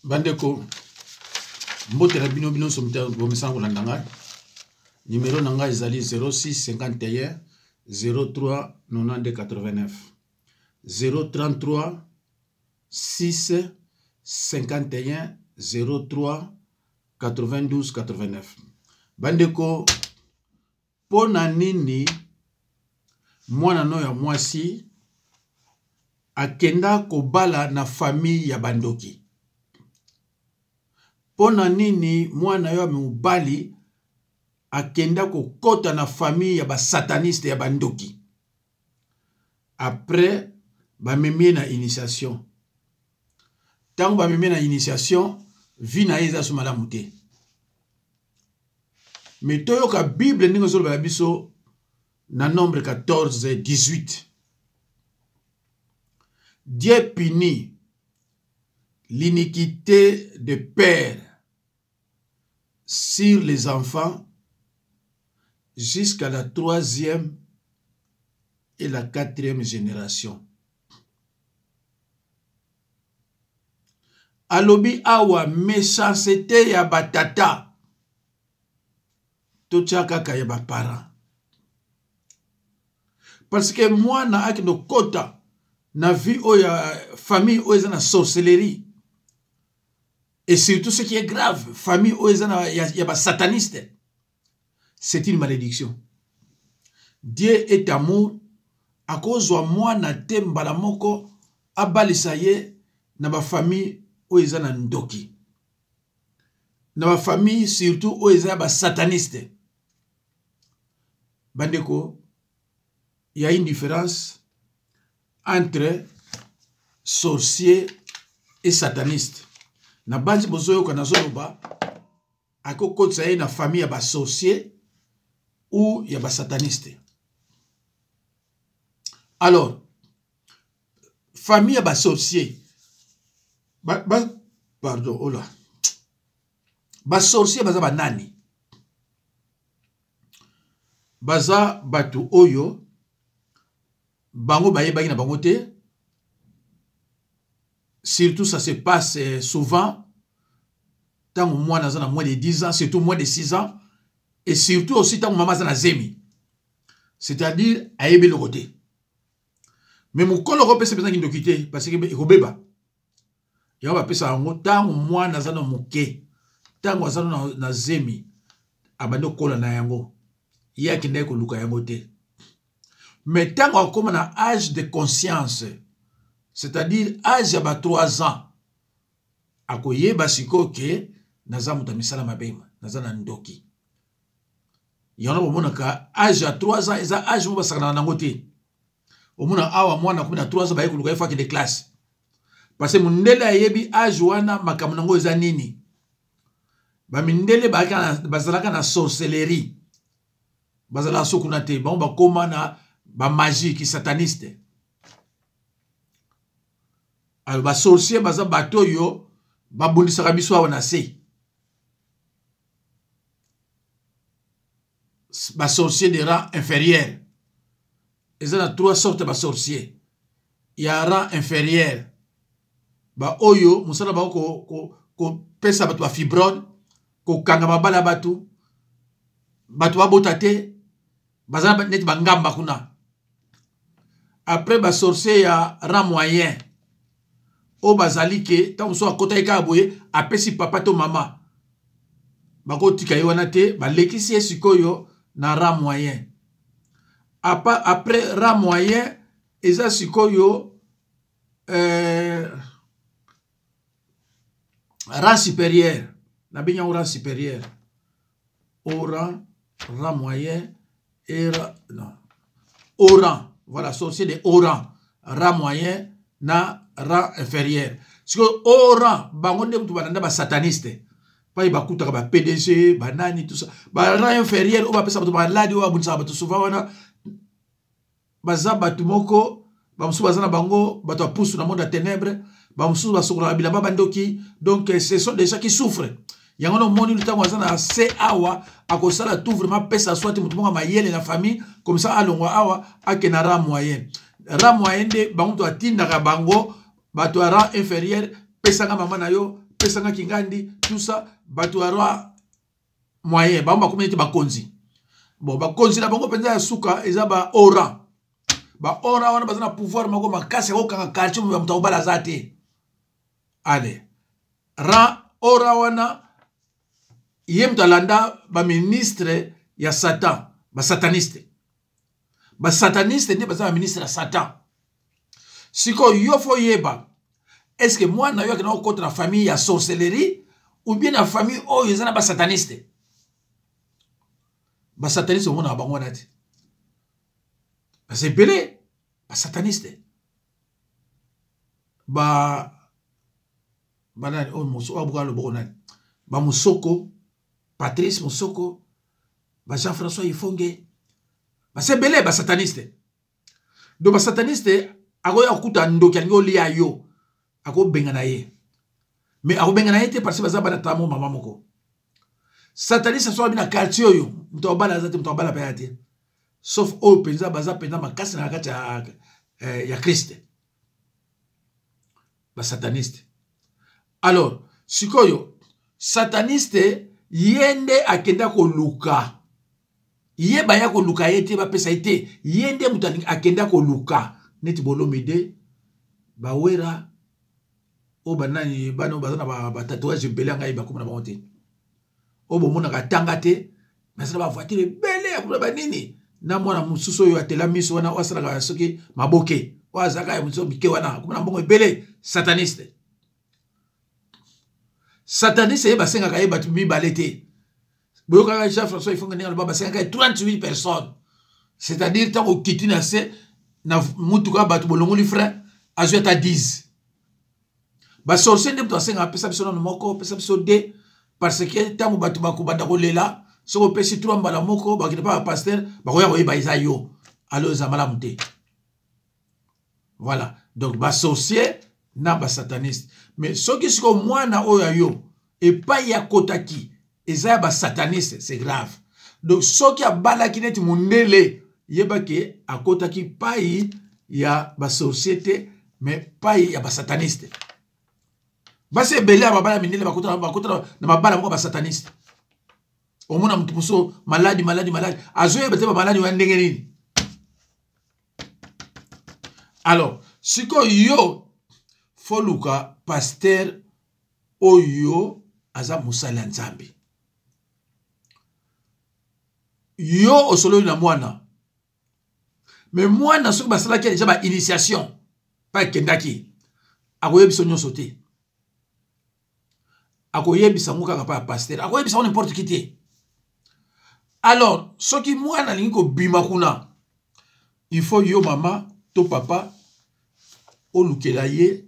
Bandeko, mbote na bino bino nyonso bomesana kolanda ngai. Numero na ngai ezali 06 51 03 92 89 033 6 51 03 92 89. Bandeko, mpo na nini mwana no ya mwasi akenda kobala na famille ya bandoki? Mpo na nini mwana yo ya mobali akenda kokota na famille ya basataniste, ya bandoki? Après bamemi ye na initiation. Ntango bamemi ye na initiation, vie na ye eza so malamu te. Me toyoka Bible ndenge ezoloba na biso na Nombre 14 18: Dieu punit l'iniquité de père sur les enfants jusqu'à la troisième et la quatrième génération. Alobi awa méchanceté ya batata, totya kaka ya baparent, parce que mwana akende kokota na vie oyo ya famille oyo eza na sorcellerie, et surtout ce qui est grave, famille oyo eza ya basataniste, c'est une malédiction. Dieu est amour, akozwa mwana te mbala moko abalisa ye na bafamille oyo eza na ndoki, na bafamille surtout oyo eza ya basataniste. Bandeko, ya une différence entre sorcier et sataniste. Na banzi bozoyoka nazoloba, akokotisa ye na famille ya basorcier ou ya basataniste. Alors famille ya basorcier ba, pardon, ola basorcier baza banani? Baza bato oyo bango bayebaki na bango te. Surtout ça se passe souvent ntango mwana aza na moins de 10 ans, surtout moins de 6 ans, et surtout aussi ntango mama aza na zemi, c'est-à-dire ayebi eloko te. Mais mokolo okopesa mpenza kindoki te, parce que ekobeba. Yango bapesaka yango ntango mwana aza na moke, ntango aza na zemi, abandi kokola na yango, ye akendaki koluka yango te. Mais ntango akóma na âge de conscience, c'est-à-dire âge ya ba 3 ans, akoyeba sikoyo ke naza moto ya misala mabe, naza na ndoki. Yango bomonaka âge ya 3 ans eza âge moko basakanaka nango te. Omona awa mwana akomi na 3 ans, baye koluka ye, faut akende classe, parce que mondele ayebi âge wana makambo nango eza nini. Bamindele bazalaka na sorcellerie, bazalaka so kuna te, bango bakóma na bamagie kisataniste. Alors basorcier baza bato oyo babundisaka biso awa na se. Basorcier de rang inférieur, eza na trois sortes. Basorcier ya rang inférieur, baoyo mosala bango kopesa bato bafibrone, kokanga mabala ya bato, bato babota te, baza neti bangamba kuna. Après basorcier ya rang moyen, oyo bazali ke ntango mosusu akotaki kaka boye, apesi papa to mama, bakotika ye wana te, balekisi ye sikoyo na rang moyen. Après rang moyen eza sikoyo rang supérieur. Nabengi yango rang supérieur au rang, rang moyen et rang, non, au rang, voilà, sorcier de haut rang, rang moyen na rang inférieur. Sikoyo au rang, bango nde mutu balanda basataniste pai, bakutaka ba PDG, banani, tout ça. Ba rang inférieur oyo bapesa bato maladi, oyo babundisaka bato souvent wana, baza bato moko, bamosusu baza na bango bato ya pusu na monde ya ténèbre, bamosusu basokolaka bilamba bandoki. Donc ce sont des gens qui souffrent. Yango na omoni ntango aza na se awa, akosala tout vraiment, pesa soit moto moko mayele na famille, comme ça alongwa awa, akende na rang moyen. Rang moyen nde bango moto atindaka bango bato ya rang inférieur: pesanga mama na yo, Pesanga kingandi, tout ça, bato ya roi moyen, bango bakomi neti bakonzi. Bon, bakonzi na bango mpenza ya suka eza ba ora. Ba ora wana baza na pouvoir moko makasi ya kokanga quartier ya moto akobala aza te. Ale ra ora wana ye moto alanda baministre ya Satan, basataniste. Basataniste nde baza baministre ya Satan. Sikoyo yo fo yeba, est ce que mwana yo akenda kokota na famille ya sorcellerie ou bien na famille oyo eza na basataniste? Basataniste omonaka bango wana te, baza ebele basataniste. Ba banani oyo mosu oyo abuka loboko nani, bamosoko Patrice Mosoko, ba Jean-François Ifonge, baza ebele basataniste. Donc basataniste akoya kokuta ndoki alingi olia yo, akobengana ye, mais akobengana ye te parce que baza bana tamo mama moko. Sataniste asoka bina quartier oyo moto abala aza te, moto abala mpe aya te, sauf oyo mpenza baza mpenza makasi na kati ya Christ, basataniste. Alors sikoyo sataniste ye nde akenda koluka ye, baya koluka ye te, bapesa ye te, ye nde moto akenda koluka neti Bolomide, bawera oyo banani bana oyo baza na batatouage ebele ya ngai bakoma na bango te, oyo bomonaka atanga te, baza na bavoiture ebele ya kuna banini, na mwana mosusu oyo atela miso wana oyo asalaka soki maboke oyo azalaka ya mosusu mike wana akoma na mbongo ebele. Sataniste, sataniste ye basengaka ye bato mibale te. Boyokaka Jean François Ifonga ndenge aloba, basengaka ye 38 personnes, c'est-à-dire ntango okiti na se na mutuka bato bolongoli frein, azwi ata 10. Basorcier nde moto asengaka pesa biso nano moko, pesa biso de, parce que ntango bato bakobanda kolela, soki opesi 3 mbala moko, bakende mpa bapaster, bakoya koyeba eza yo, alo eza malamu te. Voilà, donc basorcier na basataniste. Mais soki sikoyo mwana oyo ya yo epai akotaki eza ya basataniste, c'est grave. Donc soki abalaki neti mondele, yeba ke akotaki pai ya basorcier te, mais pai ya basataniste. Basi ebele ya mabala mindele bakota na mabala moko basataniste. Omona moto mosusu maladi maladi maladi, azoyeba te bamaladi wana ndenge nini. Alors sikoyo yo foluka pasteur oyo aza mosali ya Nzambe, yo osololi na mwana, me mwana soki basalaki deja ba initiation mpe akendaki, akoyebisa nyonso te, akoyebisa yango kaka mpa ya pasteur, akoyebisa yango n'importe qui te. Alors soki mwana alingi kobima kuna, il faut yo mama to papa olukela ye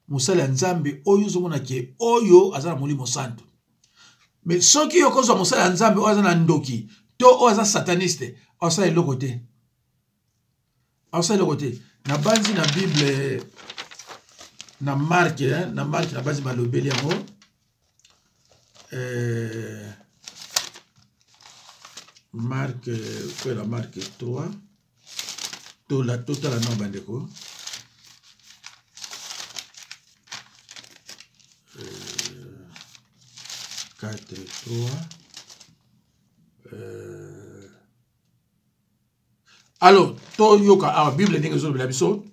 mosali ya Nzambe oyo ozomona ke oyo aza na Molimo Santo. Mais soki yo okozwa mosali ya Nzambe oyo aza na ndoki to oyo aza sataniste, asala eloko te, asala eloko te. Nabanzi na Bible na Marke, hein, na Marke nabanzi balobeli yango Marke, kwela Marke 3, tola totala na bandeko. 4 3 alors toyoka awa Bible ndenge ezolobela biso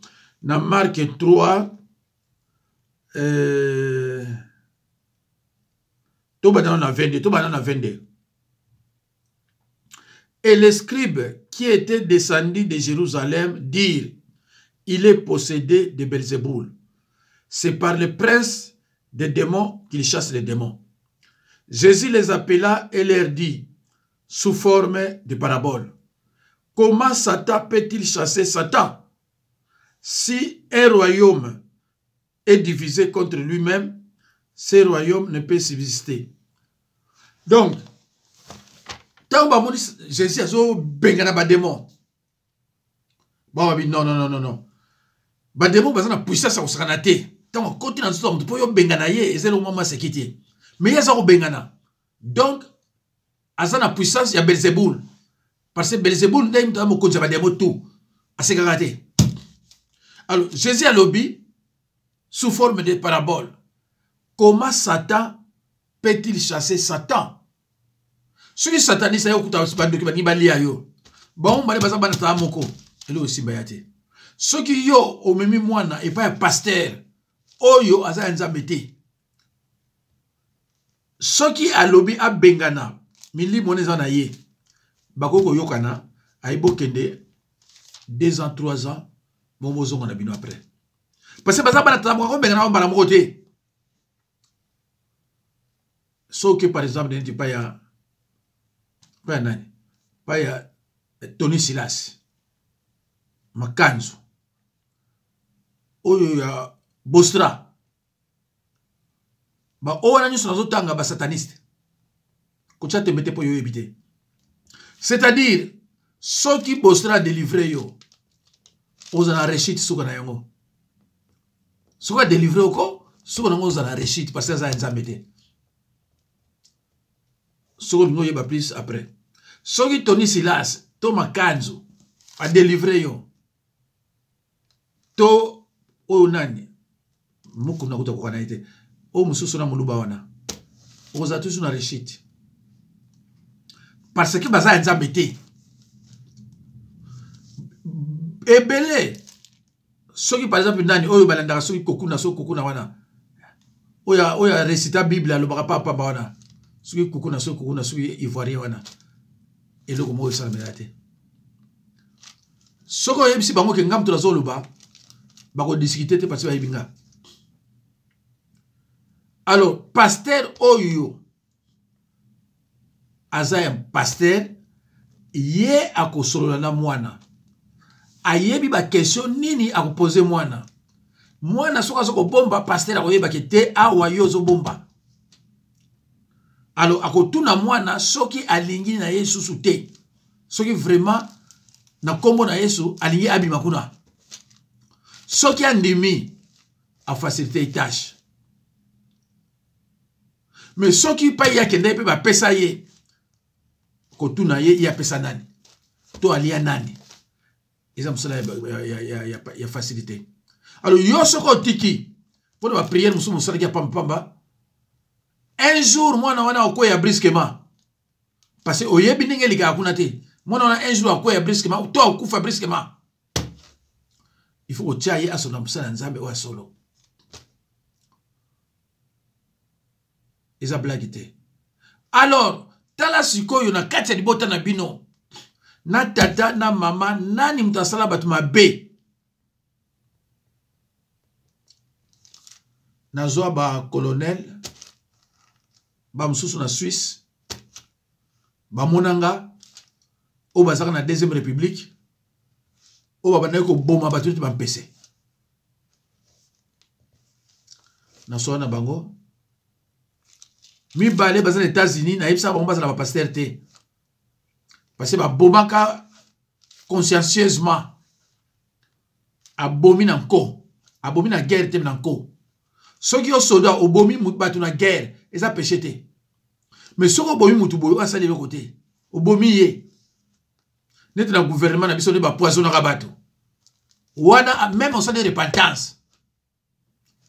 na Marke 3, tobanda na 22, tobanda na 22. Et les scribes qui étaient descendus de Jérusalem dirent, il est possédé de Belzéboul. C'est par le prince des démons qu'il chasse les démons. Jésus les appela et leur dit, sous forme de parabole, comment Satan peut-il chasser Satan? Si un royaume est divisé contre lui-même, ce royaume ne peut subsister. Donc, ntango bamoni Jésus azobengana bademon, bababi non, non, non, non, non, bademon baza na puissance ya kosakana te. Ntango akoti na nzoto ya moto mpo yo obengana ye, eza eloko mwa maseki te, mais ye aza kobengana. Donc aza na puissance ya Belzebul, parce que Belzebul nde moto aza mokonzi ya bademo tout, asekaka te. Alors Jésus alobi sous forme de parabole, Comment Satan peut-il chasser Satan? Soki sataniste aye kokuta bandoki balingi balia yo, bango mibale baza bana tata moko, eloko esimba ya te. Soki yo omemi mwana epai ya pasteur oyo aza ya Nzambe te, soki alobi abengana milimo wana eza na ye, bakoki koyokana, aye bokende 2 ans 3 ans, bongo bozonga na bino après, parce que baza bana tata moko, akobengana bango mbala moko te. Soki par exemple neti pa ya pa ya nani, pa ya Tony Silas Makanzu oyo ya Bostra, ba oyo wana nyonso nazotanga ba sataniste, kotya tembe te mpo yo oyebi te. C'est-à-dire soki Bostra adelivre yo, oza na rechute suka na yango. Soki adelivre oko suka na yango, oza na rechute, parce que aza ya Nzambe te. Soki olingi oyeba plus après, soki Tony Silas to Makanzu adelivre yo, to oyo nani mokuna kuta koka na ye te, oyo mosusu na moluba wana, okozala toujours na rechute, parce que baza ya Nzambe te. Ebele soki par exemple nani oyo balandaka, soki kokuna, soki kokuna wana oyo oyo aresita Bible, alobaka papamba wana, soki kokuna, soki kokuna, soki ivoirien wana, eloko moko esalamela te. Soki oyebisi bango ke nga moto nazoloba, bakodiskute te, parce bayebi nga. Alors pasteur oyo aza ya pasteur, ye akosolola na mwana, ayebi baquestion nini akopose mwana. Mwana soki aza kobomba, pasteur akoyebake te awa yo ozobomba. Alors akotuna mwana soki alingi na ye susu te, soki vraiment na nkombo na Yesu alingi abima kuna. Soki andimi, afacilite tâche. Mais soki pai ye akendaki mpe bapesa ye, kotuna ye ye apesa nani to alia nani, eza mosala ya, ya, ya, ya, ya, ya facilité. Alors yo soki otiki mpona bapriere mosusu mosalaki ya pambapamba, un jour mwana wana okweya brusquement, parce que oyebi ndenge elikaka kuna te. Mwana wana un jour akweya brusquement to akufa brusquement. Il faut kotia ye asola mosala ya Nzambe oyo ya solo, eza blague te. Alors tala sikoyo na kati ya libota na bino, na tata na mama, nani moto asala bato mabe? Nazwa ba colonel bamosusu na Suisse, bamona nga oyo bazalaka na deuxième république, oyo babandaki koboma bato neti bampese. Nasola na bango mibale baza na États-Unis, nayebisaka bango bazala bapaster te, parce que babomaka consciencieusement, abomi na nko, abomi na guerre te, na nko. Soki yo soda obomi bato na guerre, eza péché te. Mais soki obomi motu boye oyo asali eloko te, obomi ye neti na gouvernement na biso nde bapoisonnaka bato wana, même osali repentance,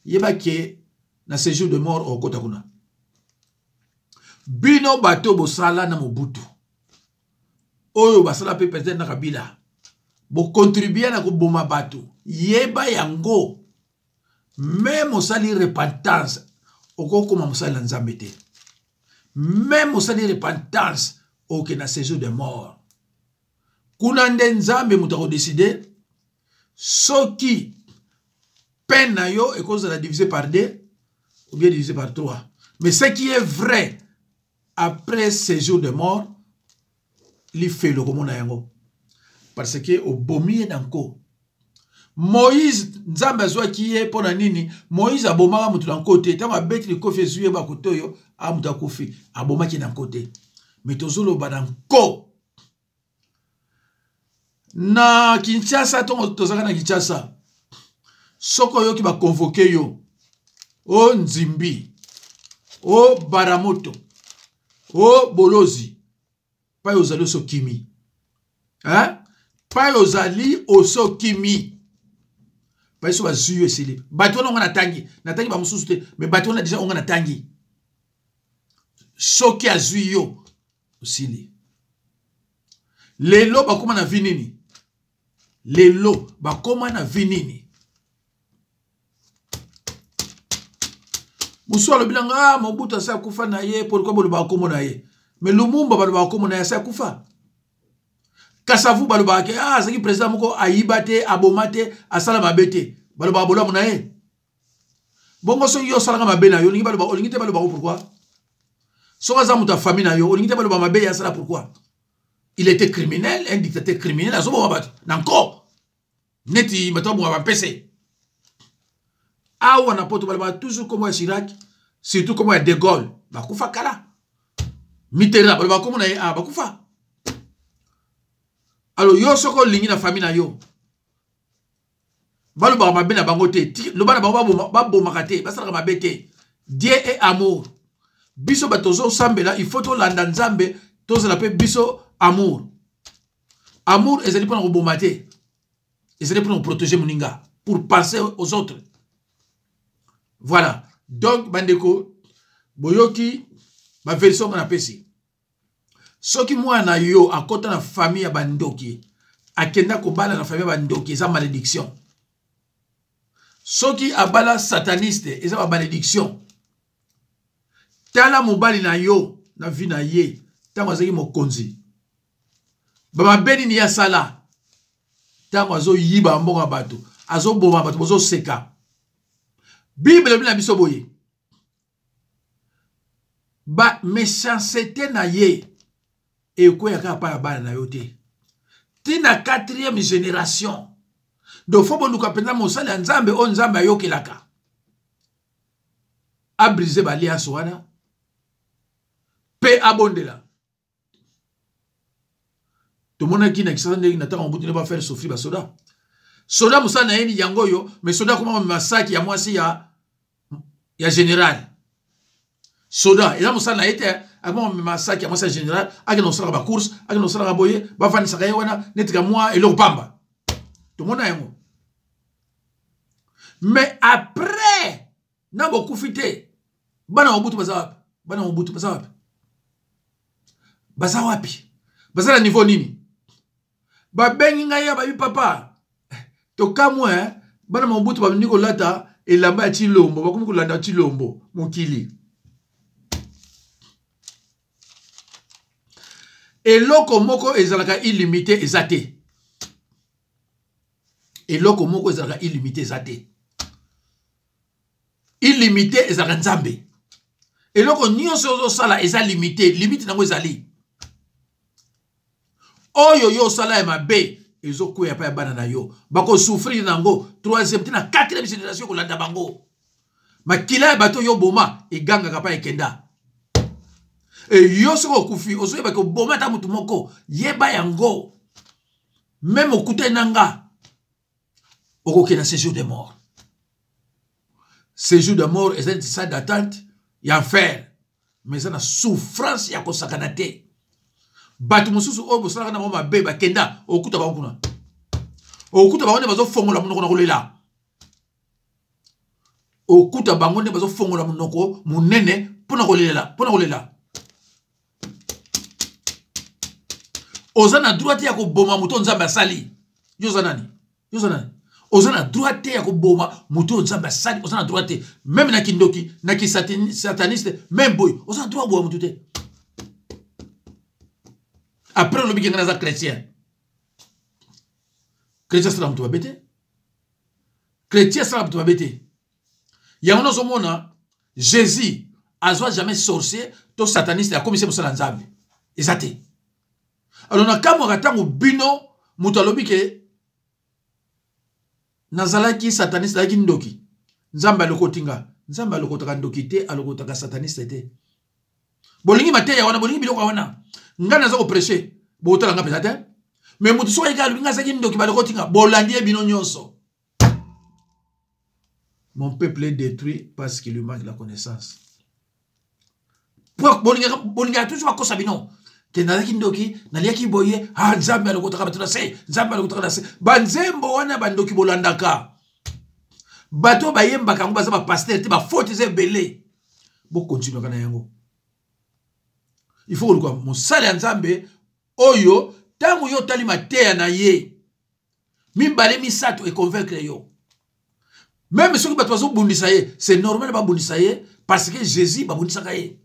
yeba ke na séjour de mort okota kuna. Bino bato bosala na Mobutu, oyo basala mpe peut-être na Kabila, bokontribue na koboma bato, yeba yango, meme osali repentance, okokoma mosali na Nzambe te. Meme osali repentance, okende na séjour de mort. Kuna nde Nzambe moto akodeside soki peine na yo ekozala divisé par 2 ou bien divisé par 3. Mais ce qui est vrai, après séjour de mort, lifelo komona yango, parce que obomi ye na nko. Moïse, Nzambe azwaki ye mpo na nini? Moïse abomaka moto na nko te. Ntango abeti likofi, ezwi ye bakoto oyo a moto akufi, abomaki na nko te. Mais tozoloba na nko. Na Kinshasa, ntongo tozalaka na Kinshasa, soki oyoki bakonvoke yo, o Nzimbi, o Baramoto, o Bolozi, pai ozali osokimi, hein? Pai ozali osokimi. Bayeso bazwi yo esili. Bato wana onga natangi, natangi bamosusu te, mais bato wana deja onga natangi. Soki azwi yo osili. Lelo bakoma na vie nini? Lelo bakoma na vie nini? Mosusu alobi na nga ah, Mobutu asi akufa na ye, pourquoi bolobaka nkombo na ye? Mais Lumumba balobaka nkombo na ye asi akufa. Kasavu balobaka ke ah, azalaki président moko ayiba te, aboma te, asala mabe te, balobaka bolamu na ye. Bongo soki yo osalaka mabe na yo, olingi baloba, olingi te baloba pourquoi? Soki aza moto ya famille na yo, olingi te baloba mabe ye asala pourquoi? Il était criminel, un dictateur criminel, azoboma bato na nko neti bato baboma bampese. Awa na poto balobaka toujours kombo ya Chirac, surtout kombo ya De Gaulle, bakufa kala. Mitterrand balobaka kombo na ye ah, bakufa. Alors yo soki olingi na famille na yo balobaka mabe na bango te, loba na bango babomaka te, basalaka mabe te. Dieu est amour. Biso bato tozosambela, il faut tolanda Nzambe, tozala mpe biso amour. Amour ezali mpona koboma te, ezali mpona koprotéger moninga, pour penser aux autres. Voilà. Donc bandeko, boyoki ba version nga napesi. Soki mwana na yo akota na famille ya bandoki, akenda kobala na famille ya bandoki, eza malédiction. Soki abala sataniste, eza ba malédiction. Tala mobali na yo na vie na ye ntango azalaki mokonzi, ba mabe nini ye asala ntango azoyiba mbongo ya bato, azoboma bato, bozoseka. Bible elobi na biso boye, ba méchanceté na ye ekweyaka kaka pa ya bana na yo te, ti na 4e génération. Donc fo boluka mpenza mosali ya Nzambe oyo Nzambe ayokelaka, abrise ba alliance wana mpe abondela. Tomonaki na Kisasa ndenge na ntango Mobutu nde bafaire souffrir basoda. Soda mosala na ye yango oyo, mais soda akoma komema saki ya mwasi ya général. Soda eza mosala na ye te, akoma komema saki ya mwasi ya général, akende kosalaka bacourse, akende kosalaka boye, bafandisaka ye wana neti ka mwa eloko pamba. Tomona yango. Mais après na bokufi te, bana Mobutu baza wapi? Bana Mobutu baza wapi? Baza wapi? Baza na niveau nini? Babengi ngai ya babi papa, tokamwe bana Mobutu babandi kolata elamba ya Tshilombo, bakomi kolanda Tshilombo mokili. Eloko moko ezalaka illimité eza te. Eloko moko ezalaka illimité eza te. Illimité ezalaka Nzambe. Eloko nyonso ozosala eza limité, limite nango ezali. Oyo yo osala ya mabe ezokweya pa ya bana na yo, bakosouffrir nango 3e ti na 4e génération kolanda bango. Makila ya bato yo boma egangaka pa ekenda. E yo soki okufi ozoyeba ke oboma ata motu moko, yeba yango. Même okutani na nga, okokenda séjour de mort. Séjour de mort eza neti salle d'attente ya enfer, mais eza na souffrance ya kosakana te. Bato mosusu oyo bosalaka na bango mabe bakenda, okuta bango kuna, okuta bango nde bazofongola monoko na kolela, okuta bango nde bazofongola monoko monene mpona kolela, mpona kolela. Oza na droit te ya koboma moto Nzambe asali. Yo oza nani? Yo oza nani? Oza na droit te ya koboma moto oyo Nzambe asali. Oza na droit te, même na kindoki, na kisataniste, même boye oza na droit ya koboma moto te. Après olobi ke ngai naza chrétien. Chrétien asala moto mabe te. Chrétien asala moto mabe te. Yango nazomona Jésus azwa jamais sorcier to sataniste akomisi mosala Nzambe. Eza te. Alors nakamwaka ntango bino moto alobi ke nazalaki sataniste, nazalaki ndoki, Nzambe alokoti nga. Nzambe alokotaka ndoki te, alokotaka sataniste te. Bolingi mateya wana, bolingi biloko wana. Nga naza koprêcher, botala nga mpenza te. Mais moto soki ayiki alobi nga azalaki ndoki, balokoti nga, bolandi ye bino nyonso. Mon peuple est détruit parce qu'il lui manque la connaissance. Bolingaka toujours bakosa bino ke nazalaki ndoki, naliaki boye, ah, Nzambe alokotaka bato na se, Nzambe alokotaka na se. Banzembo wana bandoki bolandaka. Bato oyo bayembaka yango baza bapasteur te, bafaute eza ebele, bokontinuaka na yango. Il faut koluka mosali ya Nzambe oyo ntango yo otali mateya na ye mibale misato econvaincre yo. Meme soki bato bazobundisa ye, c'est normal babundisa ye, parce que Jésus babundisaka ye.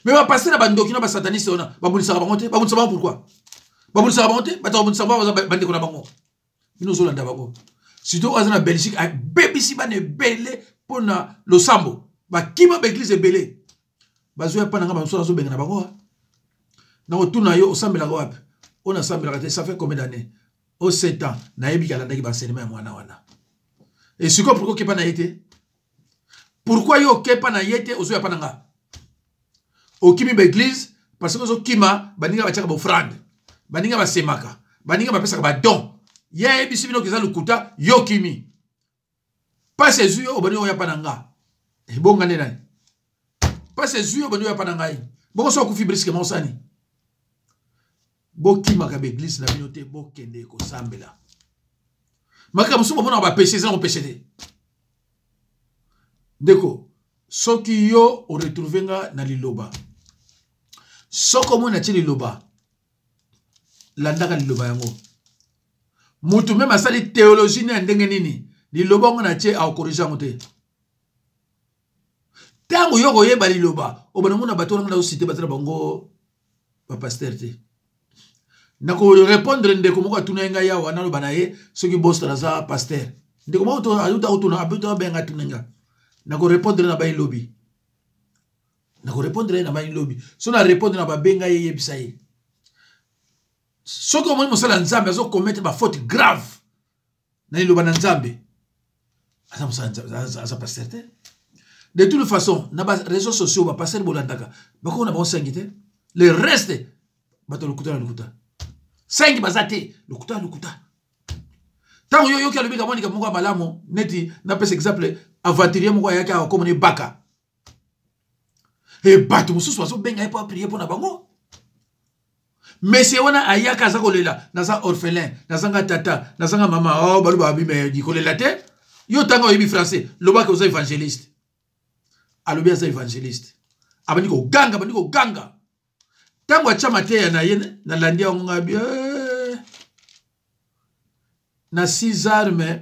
Mais bapasteur na bandoki na basataniste wana babundisaka bango te. Babundisa bango pourquoi? Babundisaka bango te. Bato babundisaka bango baza bandeko na bango. Bino ozolanda bango, surtout oyo aza na Belgique, abebisi bana ebele mpo na losambo, bakima baeglise ebele, bazoya mpa na nga. Bamosusu azobenga na bango, nakotuna yo: osambelaka wapi? Oyo nasambelaka te. Ça fait combien d'années? O 7 ans. Nayebi ke alandaki baenseignement ya mwana wana. E sikoyo, pourquoi okepa na ye te? Pourquoi yo okepa na ye te, ozoya mpa na nga? Okimi baeglise parce que ozokima baninga batiaka baofrande, baninga basemaka, baninga bapesaka badon. Ye ayebisi bino eza lokuta, yo okimi. Mpasi ezwi yo, obandi oya mpa na nga. Ebonga nde nani? Mpasi ezwi yo, obandi oya mpa na ngai. Bongo so akufi brusquement, osani? Bokimaka baeglise na bino te, bokende kosambela. Makambo mosusu bomonaka bapeshe, eza na kopeshe te, ndeko. Soki yo oretrouve nga na liloba, soki omoni natie liloba, landaka liloba yango. Mutu meme asali théologie ne ya ndenge nini, liloba yango natie, akokorige yango te. Ntango yo koyeba liloba, obanda mona bato wana nazosite, baza na bango bapasteur te. Nakorépondre ndeko moko atuna ye ngai awa, naloba na ye soki Boston aza pasteur. Ndeko moko azuta kotuna, abuta abenga, atuna nga. Nakorépondre na bai lobi, nakorépondre ye na bai lobi. So na répondre na babenga ye, yebisa ye: soki omoni mosala ya Nzambe azokommettre bafaute grave na liloba na Nzambe, aza mosala, aza pasteur te. De toute façon, na baréseaux sociaux, bapasteur bolandaka bakoko na bango sengi te. Le reste bato lokuta na lokuta, sengi baza te, lokuta na lokuta. Ntango yo yoki alobi kamwa likambo moko ya malamu, neti napesa exemple, aventurier moko ayaki awa, komona ebaka e bato mosusu bazobenga ye mpo aprie mpo na bango. Mesie wana ayaka, aza kolela: naza orphelin, nazanga tata, nazanga mama. Oh, baloba babi kolela te. Yo ntanga oyebi français, lobaki oza évangéliste. Alobi aza évangéliste, abandi koganga, abandi koganga. Ntango atya mateya na ye, nalandi yango ngabi eh. Na 6 armes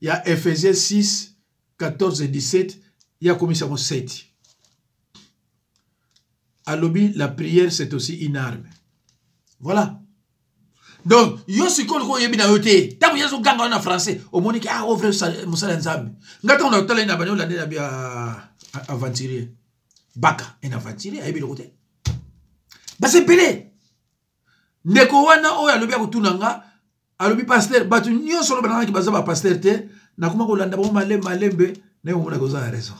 ya Ephésiens 6 14 et 17, ye akomisi yango 7. Alobi la prière, c'est aussi une arme. Voilà. Donc yo sikoyo lokola oyebi na yo te, ntango ye azoganga wana na français, omoni ke ah, o vrai mosala ya Nzambe. Nga ntango na otala ye na bani olande na bi aventurier baka, un aventurier ayebi eloko te. Baza ebele. Ndeko wana oyo alobi akotuna nga, alobi: pasteur, bato nyonso oloba nangaki baza bapasteur te. Nakoma kolanda bango malembe malembe, naye komonaka oza na raison.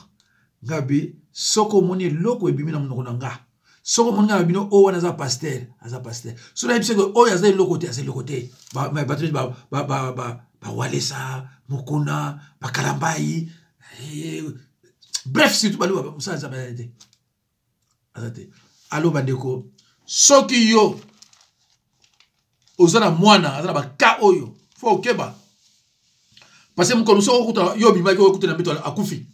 Ngabi soki omoni eloko ebimi na monoko na nga, soki omoni nga na bino, oyo wana aza pasteur, aza pasteur. Soki nayebi soki oyo aza eloko te, aza eloko te. Bato neti bawalesa mokuna, bakalambai, eh, bref, surtout baloba mosala Nzambe aza te, aza te. Alo bandeko, soki yo oza na mwana aza na baka oyo, fo okeba, parce que mokolo mosusu okuta yo obimaki, okuta na mbeto akufi,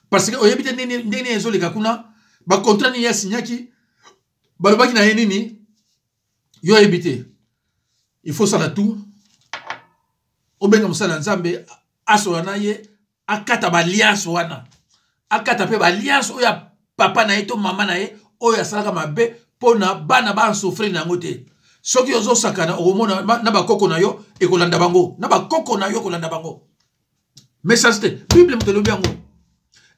parce que oyebi te ndenge nini ezoleka kuna, bacontrat nini ye asinyaki, balobaki na ye nini, yo oyebi te. Il faut sala tout, obenga mosala ya Nzambe, asola na ye, akata baliance wana, akata mpe baliance oyo ya papa na ye to mama na ye oyo asalaka mabe, mpo na bana basouffrir na yango te. Soki ozosakana, okomona na bakoko na yo ekolanda bango, na bakoko na yo ekolanda bango. Message te, Bible moto elobi yango.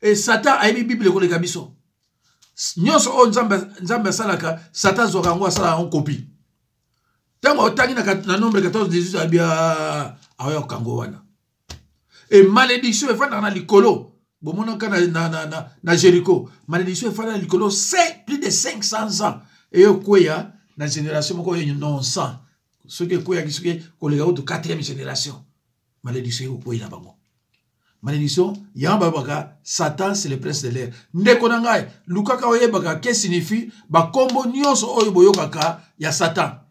E Satan ayebi Bible ekoleka biso nyonso. Oyo Nzambe asalaka, Satan azwaka yango, asalaka yango kopi. Ntango otangi na Nombre 14 18, abi ah, aoya kokango wana. E malédiction efandaka na likolo, bomonaka na Jéricho, malédiction efandaka na likolo plus de 500 ans, eyo ekweya na génération moko oyo non 100. Soki ekweyaki, soki koleka kutu 4e génération, malédiction ekokweyela bango. Malédiction yango balobaka Satan, c'est le prince de l'air. Ndeko na ngai, lukaka oyebaka que signifie bakombo nyonso oyo boyokaka ya Satan.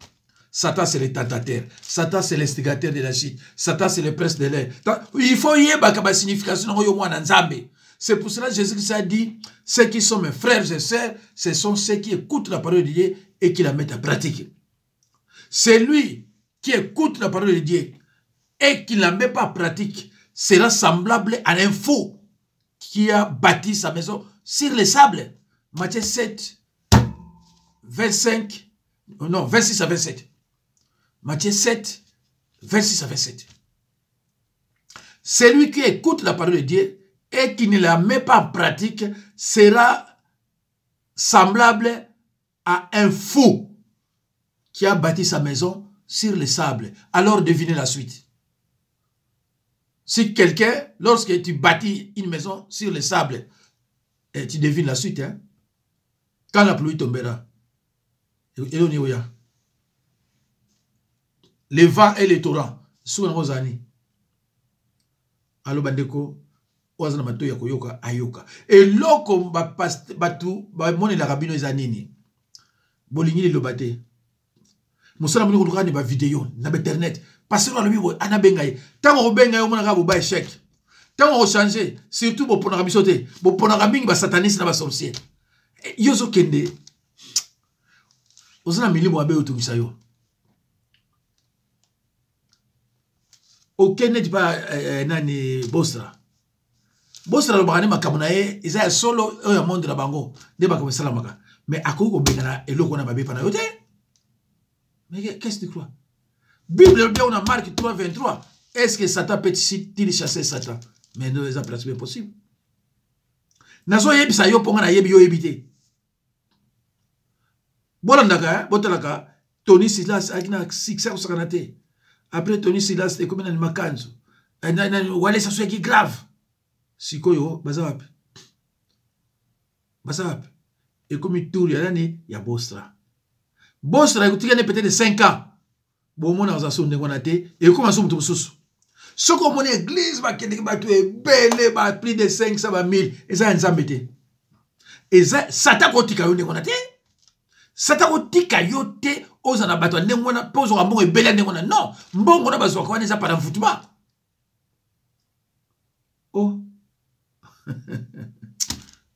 Satan, c'est le tentateur. Satan, c'est l'instigateur de la chute. Satan, c'est le prince de l'air. Il faut yebaka ba signification nango yo mwana Nzambe. C'est pour cela que Jésus-Christ a dit, ceux qui sont mes frères et sœurs, ce sont ceux qui écoutent la parole de Dieu et qui la mettent en pratique. Celui qui écoute la parole de Dieu et qui ne la met pas en pratique sera semblable à un fou qui a bâti sa maison sur le sable. Matthieu 7, 25, non, 26 à 27. Matthieu 7, 26 à 27. Celui qui écoute la parole de Dieu et qui ne la met pas en pratique sera semblable à un fou qui a bâti sa maison sur le sable. Alors devinez la suite. Si quelqu'un, lorsque tu bâtis une maison sur le sable, et tu devines la suite, hein? Quand la pluie tombera, le vent et le torrent, soki yango ozali alo bandeko oyo aza na matoi ya koyoka ayoka eloko bato bamonelaka bino eza nini bolingi liloba te mosala moni koluka ni bavideo na bainternet pasteur alobi boye anabenga ye ntango okobenga ye omonaka boba échec ntango okochange surtout boponaka biso te boponaka mingi basataniste na basorcier eh, yo ozokende oza na milimo mabe otungisa yo okende neti pa eh, eh, nani bostra bostra alobaka nde makambo na ye eza ya solo oyo ya monde na bango nde makambo esalamaka mais akoki kobengana eloko wana mabe epa na yo te. Mais qu'est-ce que tu crois? Bible elobi yango na Marc 3 23. Est-ce que Satan peut-il chasser Satan? Mais non, eza pratiquement impossible. Nazoyebisa yo mpo nga nayebi yo oyebi te. Bolandaka, botalaka Tony Silas ayaki na succès akosakana te. Après Tony Silas ekomi na Makanzu. Eh, Walesa so yaki grave. Sikoyo baza wapi? Baza wapi? Ekomi tour ya nani? Ya Bostra. Bostra ekotikani peut-être 5 ans. Bomona aza so ndenge wana te, ekoma so moto mosusu. Soki omoni église bakendeki bato ebele ba plus de 500 ba 1000, eza ya Nzambe te. Eza Satan kotika yo ndenge wana te. Satan kotika yo te oza na bato ya ndenge wana mpe ozwaka mbongo ebele ya ndenge wana. Non, mbongo wana bazwaka wana eza par envoûtement. Oh.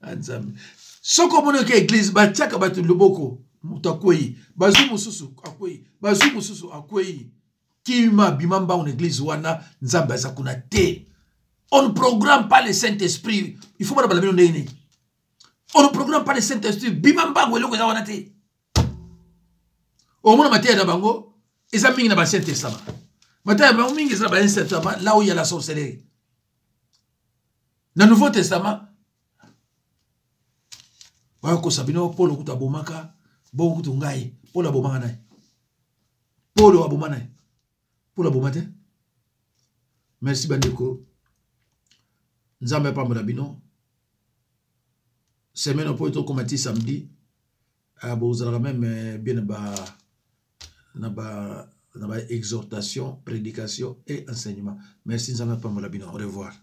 Ah, Nzambe. Soki omoni oke église batiaka bato loboko, moto akwei, bazwi mosusu akwei, bazwi mosusu akwei, kima bima mbangu na église wana, Nzambe aza kuna te. On ne programme pas le Saint-Esprit. Il faut bana bino ndenge nini? On ne programme pas le Saint-Esprit. Bima mbangu eloko eza wana te. Omona mateya na bango eza mingi na ba Saint Testament. Mateya na bango mingi eza na ba Saint Testament, là où il y a la sorcellerie. Na Nouveau Testament bakokosa bino Polo kutu abomaka bongo kutu ngai Polo abomaka naye. Polo aboma naye. Polo aboma te. Merci bandeko. Nzambe apambola bino. Semaine opo tokoma ti samedi. Ah, bozalaka meme bien na ba exhortation, prédication et enseignement. Merci, Nzambe apambola bino. Au revoir.